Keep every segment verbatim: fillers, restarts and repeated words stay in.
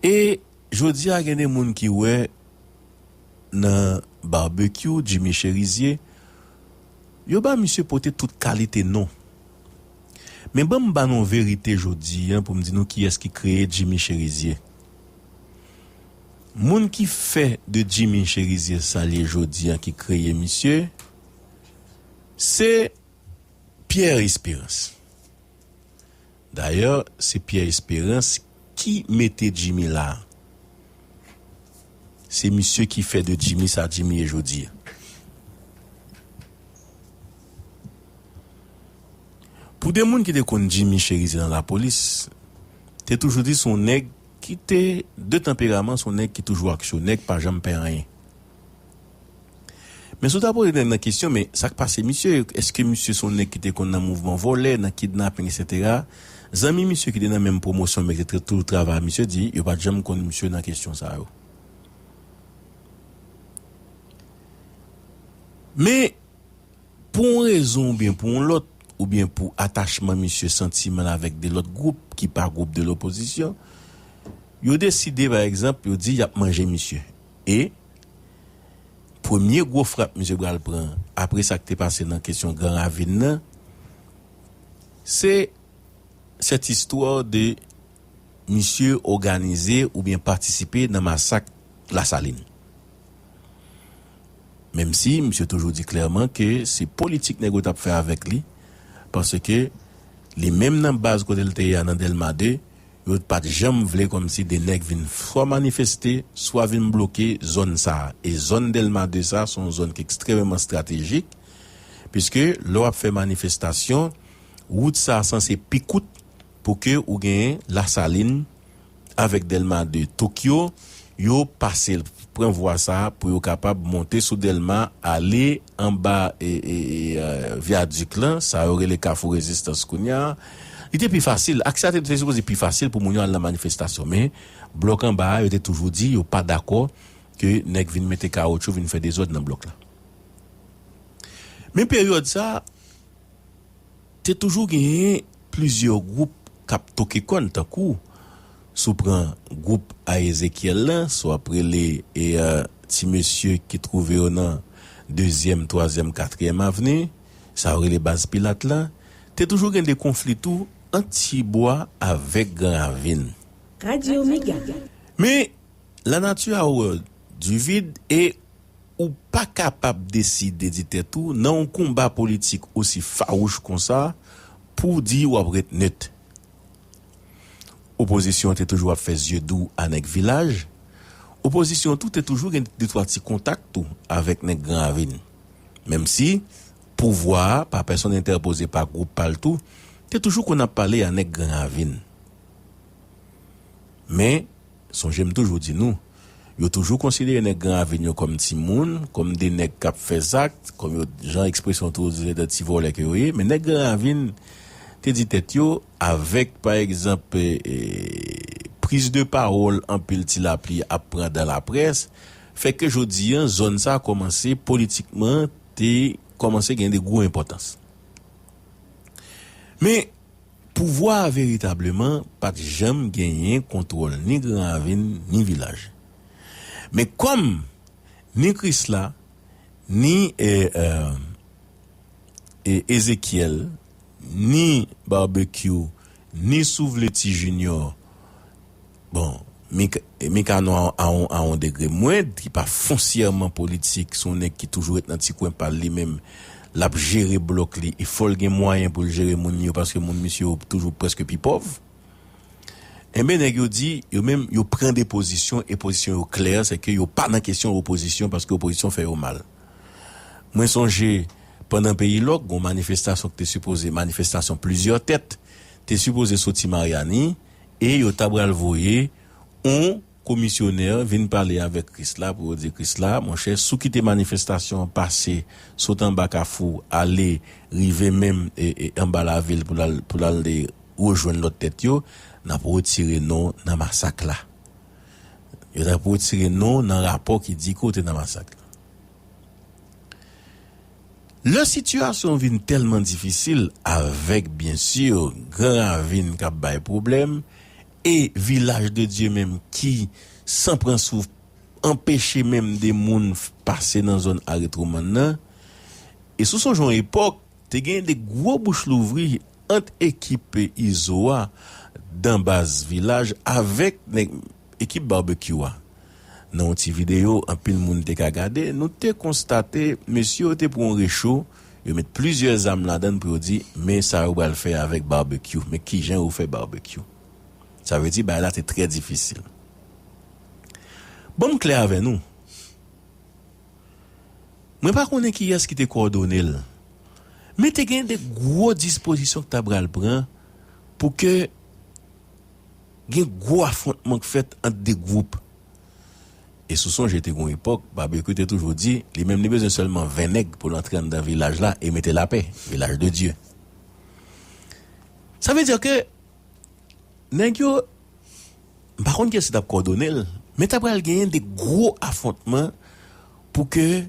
E jodi a, gen de moun ki wè nan Barbecue, Jimmy Chérizier, yo ba misye pote tout kalite non. Men ban m ba nou verite jodi a pou m di nou kiyès ki kreye Jimmy Chérizier. Moun ki fè de Jimmy Chérizier sa l ye jodi a, ki kreye misye, se Pierre Espérance. Dayè, se Pierre Espérance ki mete Jimmy la. Se misye ki fè de Jimmy sa Jimmy ye jodi a. Pou de moun ki te konn Jimmy Chérizier nan lapolis, te toujou di se yon nèg ki te de tanperaman, se yon nèg ki toujou aksyonè, ki pa janm pè anyen. Men si w ta poze nèg nan kesyon, men sa k pase misye, èske misye se yon nèg ki te konn nan mouvman vòlè, nan kidnaping, etsetera? Zanmi misye ki te nan menm pwomosyon, men ki te toujou travay ak misye, di yo pa t janm konn misye nan kesyon sa yo. Men, pou yon rezon oubyen pou yon lòt, oubyen pou atachman misye, santiman l avèk de lòt gwoup ki pa gwoup de lopozisyon, yo deside, pa egzanp, yo di y ap manje misye. E premye gwo frap misye pral pran, apre sa k te pase nan kesyon Gran Ravin nan, se cette histoire de misye òganize oubyen patisipe nan masak Lasalin. Menm si misye toujou di klèman ke se politik nèg yo t ap fè avèk li, paske li menm nan baz kote l te ye a nan Dèlma de, yo pa t janm vle kòmsi de nèg vin swa manifeste, swa vin bloke zòn sa a. E zòn Dèlma de sa a, se yon zòn ki ekstrèmeman estratejik, piske lè w ap fè manifestasyon, wout sa a sanse pi kout pou ke ou genyen Lasalin avèk Dèlma de Tokyo, yo pase l, pran vwa sa a pou yo kapab monte sou Dèlma, ale anba e, e, e, e, vyadik lan, sa yo rele Kafou Rezistans kounye a. Li te pi fasil, aksè a te, te sipoze pi fasil pou moun yo al nan manifestasyon, men blòk anba a, yo te toujou di yo pa dakò ke nèg vin mete kawotchou, vin fè dezòd nan blòk la. Men peryòd sa a, te toujou genyen plizyè gwoup k ap toke kòn, tankou, si w pran gwoup a Ezekyèl lan, si w ap rele, e, e, ti mesye ki twouve yo nan dezyèm, twazyèm, katriyèm avni, sa yo rele baz Pilat lan, te toujou gen de konfli tou ant Tibwa avèk Gran Ravin. Radio Mega. Men, la nature a horreur du vide e ou pa kapab deside di tèt ou nan yon konba politik osi fawouch konsa pou w di w ap ret net. Opozisyon an te toujou ap fè zye dou a nèg vilaj. Opozisyon an tou te toujou gen de twa ti kontak tou avèk nèg Gran Ravin. Menm si pouvwa a, pa pèsonn entèpoze, pa gwoup pa l tou, te toujou konn ap pale a nèg Gran Ravin. Men, sonje m toujou di nou, yo toujou konsidere nèg Gran Ravin yo kòm timoun, kòm de nèg k ap fè zak, kòm yo, jan ekspresyon toujou di, se de ti vòlè ke yo ye. Men nèg Gran Ravin te di tèt yo, avèk, pa egzanp, e, e, priz de pawòl anpil ti lapli ap pran dan laprès, fè ke jodi a, zòn sa a kòmanse politikman, te kòmanse gen de gwo enpòtans. Men, pouvwa a veritableman pa t janm genyen kontwòl ni Gran Ravin, ni vilaj. Men kòm ni Krisla, ni, e, e, e, Ezekyèl, ni Barbecue, ni si w vle Ti Junior, bon, Mik-, Mikano a, a, a yon degre mwend, ki pa fonsyèman politik, se yon nèg ki toujou ret nan ti kwen pa l li menm, l ap jere blòk li, e fò l gen mwayen pou l jere moun li yo, paske moun misye yo toujou prèske pi pòv. Enben, nèg yo di, yo menm, yo pran de pozisyon, e pozisyon yo klè, se ke yo pa nan kesyon opozisyon, paske opozisyon fè yo mal. Mwen sonje, pandan peyi lòk, gon manifestasyon ki te sipoze, manifestasyon plizyè tèt, te sipoze soti Maryani, e yo ta pral voye yon komisyonè vin pale avèk Krisla pou yo di Krisla, monchè, si w kite manifestasyon an pase, sot anba Kafou, ale, rive menm, e, e, anba lavil pou l al, pou l al rejwenn lòt tèt yo, n ap retire non w nan masak la. Yo t ap retire non w nan rapò ki di ke w te nan masak la. Lè sitiyasyon vin tèlman difisil, avèk, byen si, Gran Ravin k ap bay pwoblèm, e Vilaj de Dye menm ki, san pran souf, anpeche menm de moun f- pase nan zòn Aret Woman nan. E si w sonje yon epòk, te gen de gwo bouch louvri ant ekip Izo a dan baz Vilaj avèk nèg ekip Barbecue a. Nan yon ti videyo, anpil moun te ka gade, nou te konstate mesye yo te pran yon recho, yo met plizyè zam ladan l pou yo di, men sa yo pral fè avèk Barbecue, men kijan yo fè Barbecue. Sa vle di, bagay la te trè difisil. Ban m klè avè nou. Mwen pa konnen kiyès ki te kowòdone l, men te gen de gwo dispozisyon ki ta pral pran pou ke gen gwo afwontman k fèt ant de gwoup. E si w sonje, te gen yon epòk, Barbecue te toujou di, li menm li bezwen sèlman ven nèg pou l antre anndan vilaj la e mete lapè, Vilaj de Dye. Sa vle di ke nèg yo, m pa konn kiyès ki t ap kowòdone l, men ta pral genyen de gwo afwontman pou ke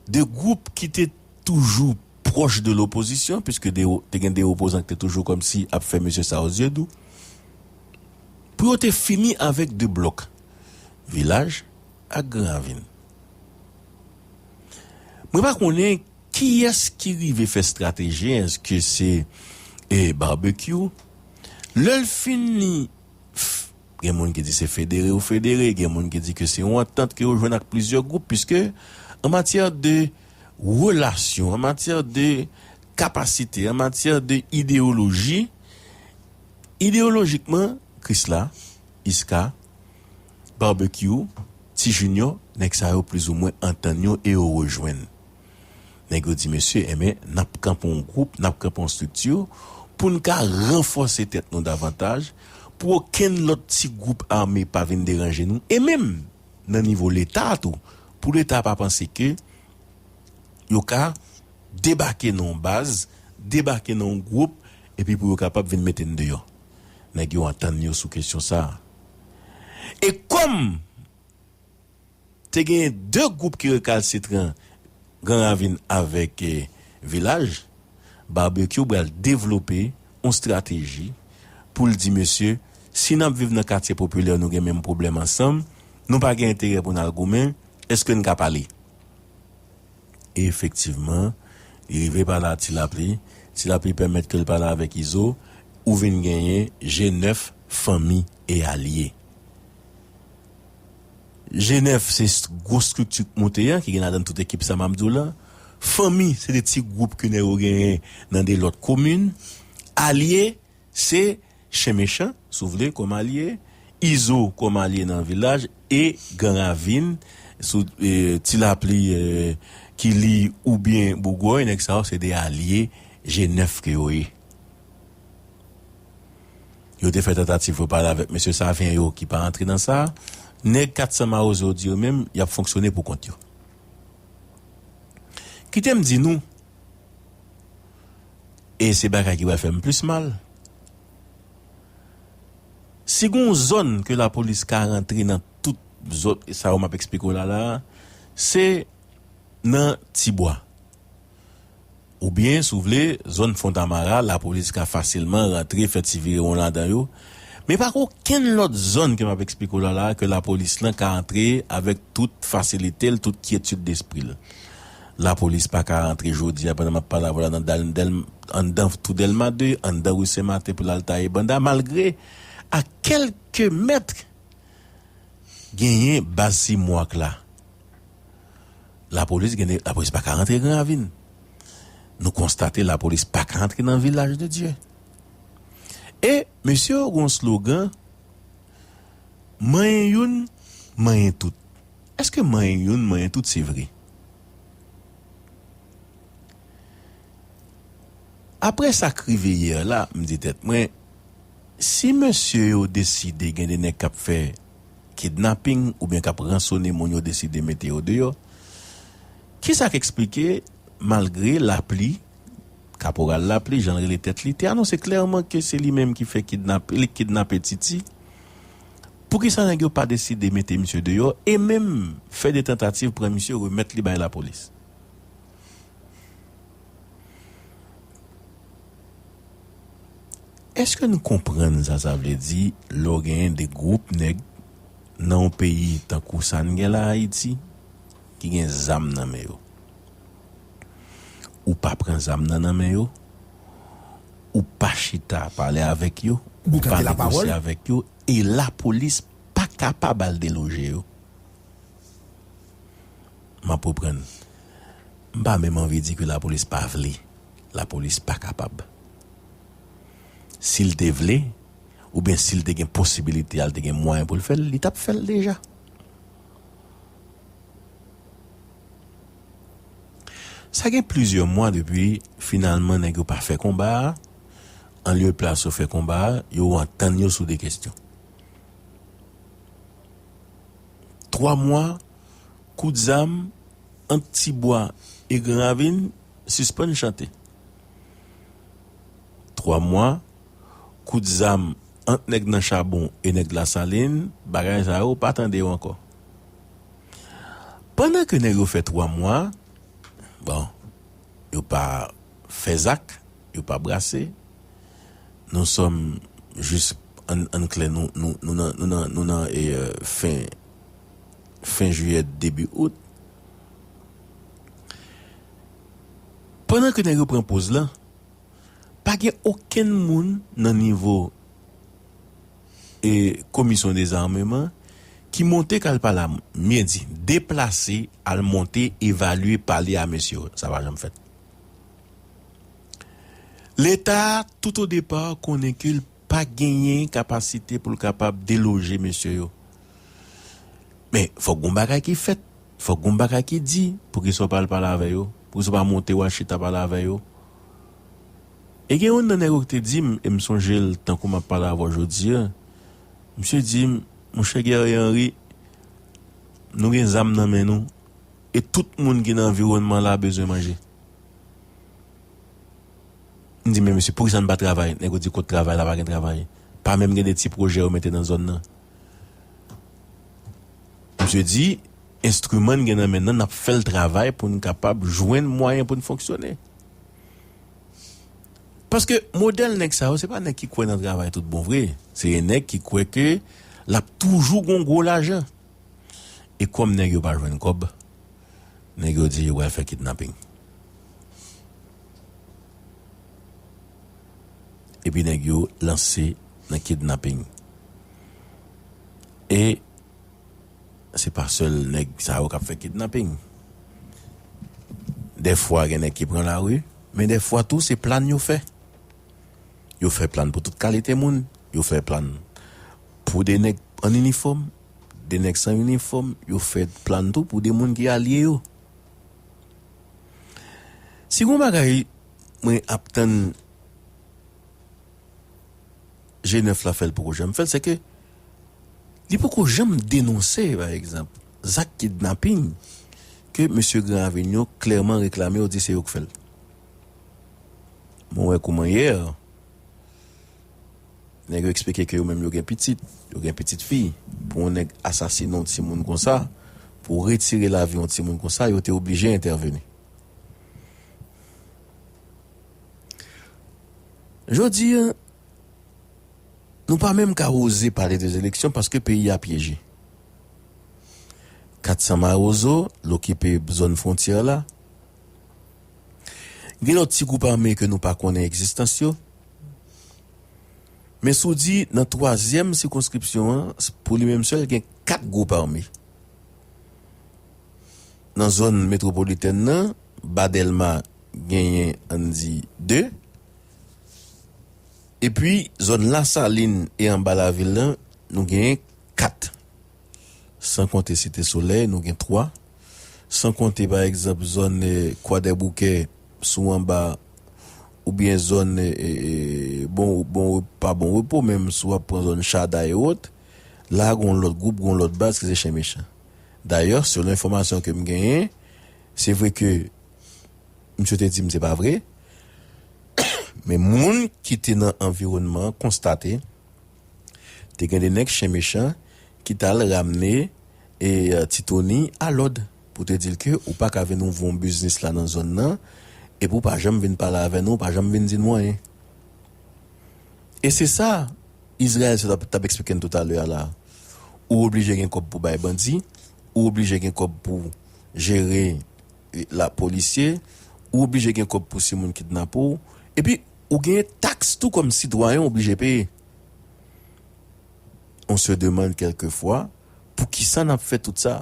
de gwoup ki te toujou pwòch de lopozisyon, piske de, te gen de opozan ki te toujou kòmsi ap fè mesye sa yo zye dou, pou yo te fini avèk de blòk, Vilaj ak Gran Ravin. Mwen pa konnen kiyès ki rive fè estrateji, èske se e Barbecue? Lè l fin li, pff, gen moun ki di se federe ou federe, gen moun ki di ke se yon antant ke yo jwenn ak plizyè gwoup, piske an matyè de relasyon, an matyè de kapasite, an matyè de ideyoloji, ideyolojikman, Krisla, Iska, Barbecue, Ti Junior, nèg sa yo plizoumwen antann yo e yo rejwenn. Nèg yo di, mesye, enben, n ap kanpe yon gwoup, n ap kanpe yon estrikti pou n ka ranfòse tèt nou davantaj, pou okenn lòt ti gwoup ame pa vin deranje nou. E menm nan nivo Leta tou, pou Leta pa panse ke yo ka debake nan yon baz, debake nan yon gwoup, epi pou yo kapab vin mete n deyò. Nèg yo antann yo sou kesyon sa a. E kòm te genyen de gwoup ki rekalsitran, Gran Ravin avèk eh, Vilaj, Barbecue pral devlope yon estrateji pou l di, mesye, si n ap viv nan katye popilè, nou gen menm pwoblèm ansanm, nou pa gen enterè pou n al goumen, èske n ka pale? E efektivman, li rive pale a Ti Lapli, Ti Lapli pèmèt ke l pale avèk Izo, ou vin genyen G nèf, Fanmi e Alye. G nèf se gwo estrikti k monte an, ki gen ladan tout ekip sa m ap di w lan. Fanmi, se de ti gwoup ke nèg yo genyen nan de lòt komin. Alye, se Chen Mechan, si w vle, kòm alye. Izo kòm alye nan Vilaj. E Gran Ravin, sou e, Ti Lapli, e, ki li oubyen Bougòy, nèg sa yo se de alye G nèf ke yo ye. Yo te fè tantativ pou pale avèk mesye Savyen yo ki pa antre nan sa. Nèg kat san Mawozo yo di yo menm, y ap fonksyone pou kont yo. Kite m di nou, e se bagay ki pral fè m plis mal. Si gen yon zòn ke lapolis ka rantre nan tout zòn sa yo m ap eksplike w la la, se nan Tibwa. Oubyen, si w vle, zòn Fontamara, lapolis ka fasilman rantre, fè ti virewon ladan yo. Men pa gen okenn lòt zòn ke m ap eksplike w la la, ke lapolis lan ka antre avèk tout fasilite l, tout kyetid despri l. Lapolis pa ka rantre jodi a, pandan m ap pale avè w la, nan dal, dèl, anndan tou Dèlma de, anndan ri Sen Maten pou l al taye banda, malgre a kèlke mèt genyen baz Simwak la. Lapolis gen, lapolis pa ka rantre Gran Ravin. Nou konstate lapolis pa ka rantre nan Vilaj de Dye. E mesye yo gen yon slogan, manyen youn, manyen tout. Èske manyen youn, manyen tout se vre? Apre sa k rive yè la, m di tèt mwen, si mesye yo deside gen de nèg k ap fè kidnaping oubyen k ap ransone moun yo deside mete yo deyò, kisa k eksplike, malgre Lapli, Kaporal Lapli, jan l rele tèt li, te anonse klèman ke se li menm ki fè kidnap, li k kidnape Titi, poukisa nèg yo pa deside mete misye deyò e menm fè de tantativ pran misye remèt li bay lapolis? Èske n konprann sa sa vle di lè w genyen de gwoup nèg nan yon peyi tankou sa n gen la Ayiti ki gen zam nan men yo? Ou pa pran zam nan nan men yo, ou pa chita pale avèk yo, ou pa negosye avèk yo, e lapolis pa kapab al deloje yo. M ap reprann. M pa menm anvi di ke lapolis pa vle. Lapolis pa kapab. Si l te vle, oubyen si l te gen posibilite a, l te gen mwayen pou l fè l, li t ap fè l deja. Sa gen plizyè mwa depi, finalman, nèg yo pa fè konba a. An lye de plas yo fè konba a, yo antann yo sou de kestyon. Twa mwa, kout zam ant Tibwa e Gran Ravin sispann chante. Twa mwa, kout zam ant nèg nan Chabon e nèg Lasalin, bagay sa yo pa tande yo ankò. Pandan ke nèg yo fè twa mwa, bon, yo pa fè zak, yo pa brase. Nou sòm jis, ann, ann klè, nou, nou, nou nan, nou nan, nou nan e, euh, fen, fen jiyè, debi out. Pandan ke nèg yo pran poz la, pa gen okenn moun nan nivo e komisyon dezameman ki monte k al pale a, mye di, deplase, al monte, evalye, pale a mesye yo. Sa pa janm fèt. Leta, tout o depa, konnen ke l pa genyen kapasite pou l kapab deloje mesye yo. Men, fòk gon bagay ki fèt. Fòk gon bagay ki di. Poukisa w pa al pale avè yo? Poukisa w pa monte, w al chita pale avè yo? E gen youn nan nèg yo ki te di m, e m sonje l tankou m ap pale avè w jodi a. Misye di m, monchè Guerrier Henry, nou gen zam nan men nou, e tout moun ki nan anviwònman la bezwen manje. M di, men mesye, poukisa n pa travay? Nèg yo di, kot travay la, pa gen travay. Pa menm gen de ti pwojè yo mete nan zòn nan. Misye di, enstriman n gen nan men n nan, n ap fè l travay pou n kapab jwenn mwayen pou n fonksyone. Paske modèl nèg sa yo, se pa nèg ki kwè nan travay tout bon vre. Se nèg ki kwè ke l ap toujou gon gwo lajan. E kòm nèg yo pa jwenn kòb, nèg yo di yo pral fè kidnaping. Epi nèg yo lanse nan kidnaping. E se pa sèl nèg sa yo k ap fè kidnaping. Dèfwa gen nèg ki pran lari, men dèfwa tou se plan yo fè. Yo fè plan pou tout kalite moun. Yo fè plan pou de nèg an inifòm, de nèg san inifòm. Yo fè plan tou pou de moun ki alye yo. Si gon bagay mwen ap tann G nèf la fè l poko janm fè l, se ke li poko janm denonse, pa egzanp, zak kidnaping ke mesye Gran Ravin yo klèman reklame yo, di se yo k fè l. Mwen wè kouman yè, nèg yo eksplike ke yo menm yo gen pitit, yo gen pitit fi. Pou yon nèg asasine yon timoun konsa, pou retire lavi yon timoun konsa, yo te oblije entèveni. Jodi a, nou pa menm ka oze pale de eleksyon paske peyi a pyeje. Kat san mawozo, l okipe zòn fwontyè la. Gen lòt ti gwoup ame ke nou pa konnen egzistans yo. Men si w di nan twazyèm sikonskripsyon an, pou li menm sèl, gen kat gwoup ame. Nan zòn metwopolitèn nan, ba Dèlma genyen, ann di, de. Epi, zòn Lasalin e anba lavil lan, nou genyen kat. San konte Site Solèy, nou gen twa. San konte, pa egzanp, zòn, eh, Kwadèboukè, sou anba, oubyen zòn, eh, eh, eh, bon, bon, pa Bon Repo, menm si w ap pran zòn Chada e wòt, la, gon lòt gwoup, gon lòt baz ki se Chen Mechan. Dayè, selon enfòmasyon ke m genyen, se vre ke misye te di m se pa vre, men moun ki te nan anviwònman an konstate, te gen de nèg Chen Mechan ki t al ramne, e, Ti Tony alòd pou te di l ke ou pa ka vin ouvri yon biznis la nan zòn nan, epi ou pa janm vin pale avè nou, ou pa janm vin di nou anyen. E se sa Izrayèl sa t ap, t ap eksplike n toutalè a la. Ou oblije gen kòb pou bay bandi, ou oblije gen kòb pou jere, e, la polisye, ou oblije gen kòb pou si moun kidnape w, epi ou gen taks tou kòm sitwayen ou oblije peye. On se demande quelquefois, poukisa n ap fè tout sa?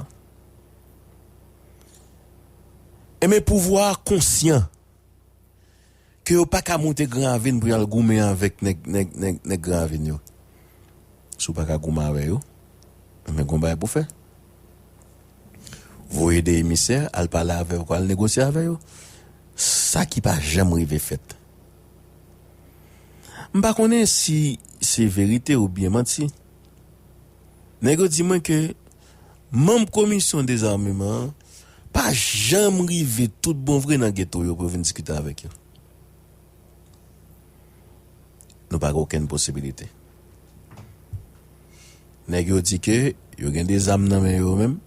Enben, pouvwa a konsyan ke yo pa ka moute Gran Ravin pou y al goumen avèk nèg, nèg, nèg, nèg Gran Ravin yo. Si w pa ka goumen avè yo, enben, gon bagay pou fè. Voye de emisè, al pale avè yo, al negosye avè yo. Sa ki pa janm rive fèt. M pa konnen si se verite oubyen manti. Nèg yo di mwen ke manm komisyon dezameman an pa janm rive tout bon vre nan geto yo pou yo vin diskite avèk yo. Nou pa gen okenn posibilite. Nèg yo di ke yo gen de zam nan men yo menm,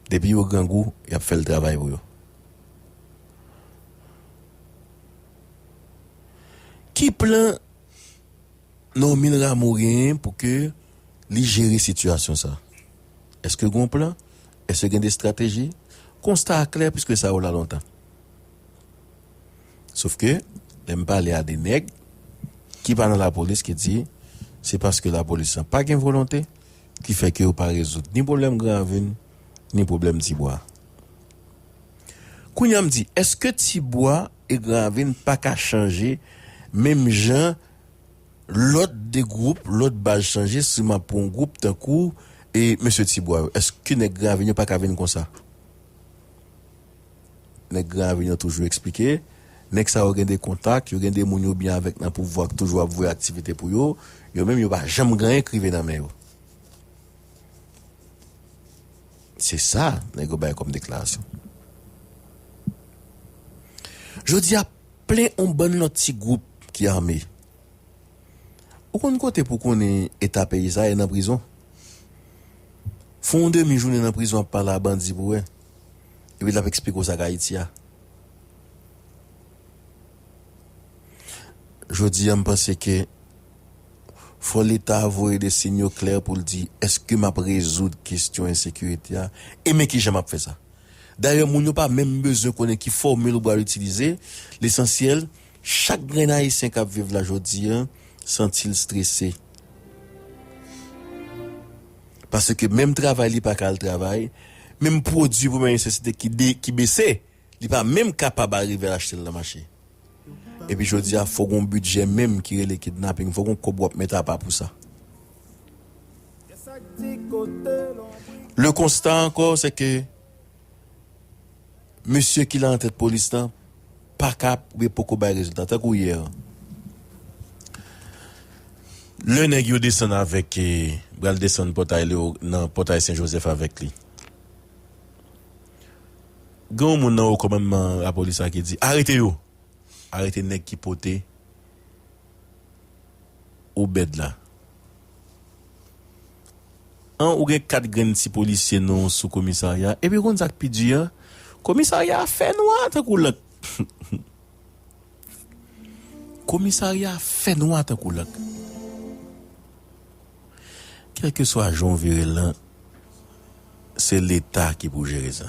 depi yo grangou, y ap fè l travay pou yo. Ki plan Normil Rameau genyen pou ke li jere sitiyasyon sa? Èske gen yon plan? Èske gen de estrateji? Konsta a klè, piske sa yo la lontan. Sof ke, lè m pale a de nèg ki pa nan lapolis ki di, se paske lapolis lan pa gen volonte, ki fè ke yo pa rezoud ni pwoblèm Gran Ravin, ni pwoblèm Tibwa. Kounye a m di, èske Tibwa e Gran Ravin pa ka chanje menm jan lòt de gwoup, lòt baz chanje, si m ap pran yon gwoup tankou, e, mesye Tibwa yo? Èske nèg Gran Ravin yo pa ka vin konsa? Nèg Gran Ravin yo toujou eksplike, nèg sa yo gen de kontak, yo gen de moun yo byen avèk nan pouvwa ki toujou ap voye aktivite pou yo, yo menm yo pa janm gen anyen k rive nan men yo. Se sa nèg yo bay kòm deklarasyon. Jodi a, plen yon bann lòt ti gwoup ki ame. Ou konn kote pou konnen eta peyi sa ye nan prizon? Fè yon demi jounen nan prizon ap pale a bandi pou wè. Epi l ap eksplike w sa k Ayiti a. Jodi a, m panse ke fò Leta a voye de sinyal klè pou l di, èske m ap rezoud kesyon ensekirite a? E men kijan m ap fè sa? Dayè, moun yo pa menm bezwen konnen ki fòmil ou pral itilize. Lesansyèl, chak grenn Ayisyen k ap viv la jodi a, santi l strese. Paske menm travay li pa ka al travay, menm pwodui premyè nesesite ki de, ki bese, li pa menm kapab al rive achte l nan mache. Epi jodi a, fò gon bidjè menm ki rele kidnaping, fò gon kòb w ap met apa pou sa. Le constat encore, c'est que mesye ki la an tèt polis lan pa ka oubyen poko bay rezilta. Tankou yè, lè nèg yo desann avèk, e, pral desann pòtay Leo, nan pòtay Sen Jozèf avèk li. Gen yon moun nan wo kòmandman lapolis la ki di, "Arete yo! Arete nèg ki pote obèd la." An, ou gen kat grenn ti polisye non sou komisarya. Epi ou konn sa k pi di a? Komisarya a fè nwa tankou lank. Komisarya a fè nwa tankou lank. Kèlkeswa jan w vire l lan, se Leta ki pou jere sa.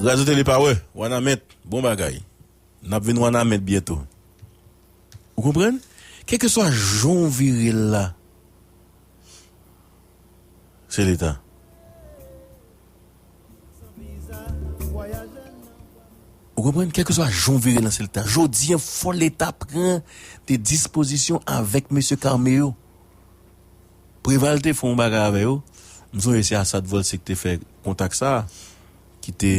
Radyo Tele Power, Wanament, bon bagay. N ap vin Wanament byento. Ou konprann? Kèlkeswa jan w vire l la, se Leta. Ou konprann? Kèlkeswa jan w vire l lan, se Leta. Jodi a, fò Leta pran de dispozisyon avèk mesye k ame yo. Preval te fè yon bagay avè yo. M sonje se Assad Volcy ki te fè kontak sa, ki te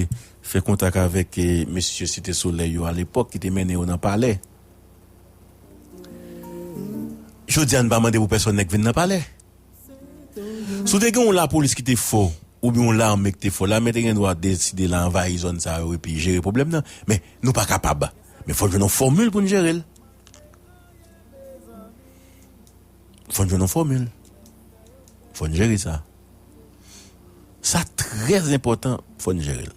fè kontak avèk, e, mesye Site Solèy yo alepòk, ki te mennen yo nan palè. Jodi a, n pa mande pou pèsonn nèg vin nan palè. Si w te gen yon lapolis ki te fò, oubyen yon lame ki te fò, lame te gen dwa deside l anvayi zòn sa yo epi jere pwoblèm nan. Men, nou pa kapab. Men fò n jwenn yon fòmil pou n jere l. Fò n jwenn yon fòmil. Fò n jere sa. Sa trè enpòtan, fò n jere l.